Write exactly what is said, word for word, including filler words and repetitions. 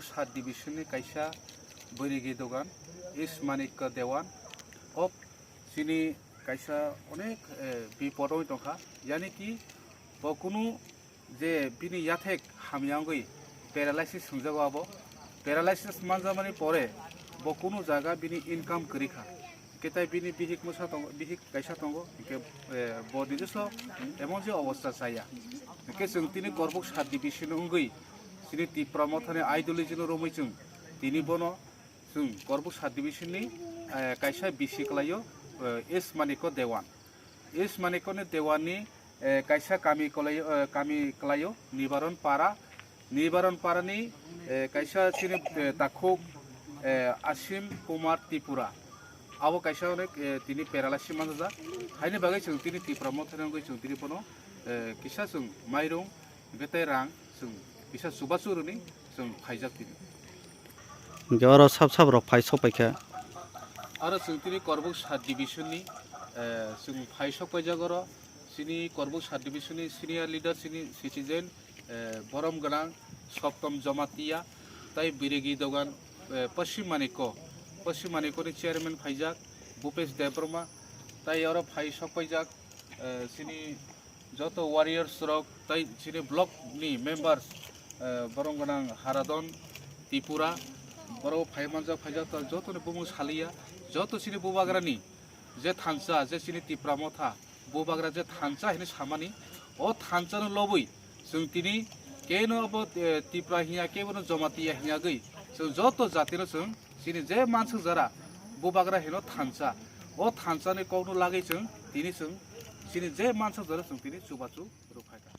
Sub division ni kaisa Boirigi dogan, East Manikya Dewan, o chini kaisa onek, eh, bipod oi tongkha, yani ki bo kunu je bini yathek hamya wngwi paralysis swngjago abo. Paralysis manjamani pore bo kunu jaga bini income kwrwi kha. Hwnkhe tai bini bihik mwsa tongo, bihik kaisa tongo, hwnkhe, eh, bo nijwso emon je obostha chaya. Hwnkhe chwng tini Korbuk sub division wngwi chini Tipra Mothani ideology no romwi chwng tini bono chwng Korbuk sub division ni, eh, kaisa bisi kwlaio, eh, S Manikya Dewan. S Manikya ni Dewan ni, eh, kaisa kami kwlaio, eh, kami kwlaio Nibaron Para. Nibaron Para ni, eh, kaisa chini, eh, takhuk, eh, Asim Kumar Tripura. Abo kaisa onek, eh, tini paralysis manjak. Haini bagwi chwng tini Tipra Mothani wngwi chwng tini bono, eh, kisa chwng mairung, hwnkhe tei rang chwng kisa chubachu rwni chwng phaijak tini. Hwnkhe oro sab sab rok phai sok paikha. Aro chwng tini Korbuk sub division ni, eh, chwng phai sok paijak oro chini Korbuk sub division ni senior leader, chini citizen, eh, borom gwnang Soptom Jamatia, tai Birigi dogan, eh, Paschim Manikya, Paschim Manikya ni chairman phaijak Bhupesh Debbarma, tai oro phai sok paijak, eh, chini joto warriors rok tai chini block ni members, eh, borom gwnang Haradon Tripura, borok phai manjak phaijak ta joto ni bumung saliya, joto chini bubagra ni je thansa, je chini Tipra Motha bubagra je thansa hinwi samani, o thansa no lobwi chwng tini keno abo, eh, Tipra hinya, kebo no Jamatia hinya gwi chwng joto jati no chwng chini je mansuk jara bubagra hino thansa, o thansa ni kok no lagwi chwng tini chwng chini je mansuk jara chwng tini chubachu rwphaikha.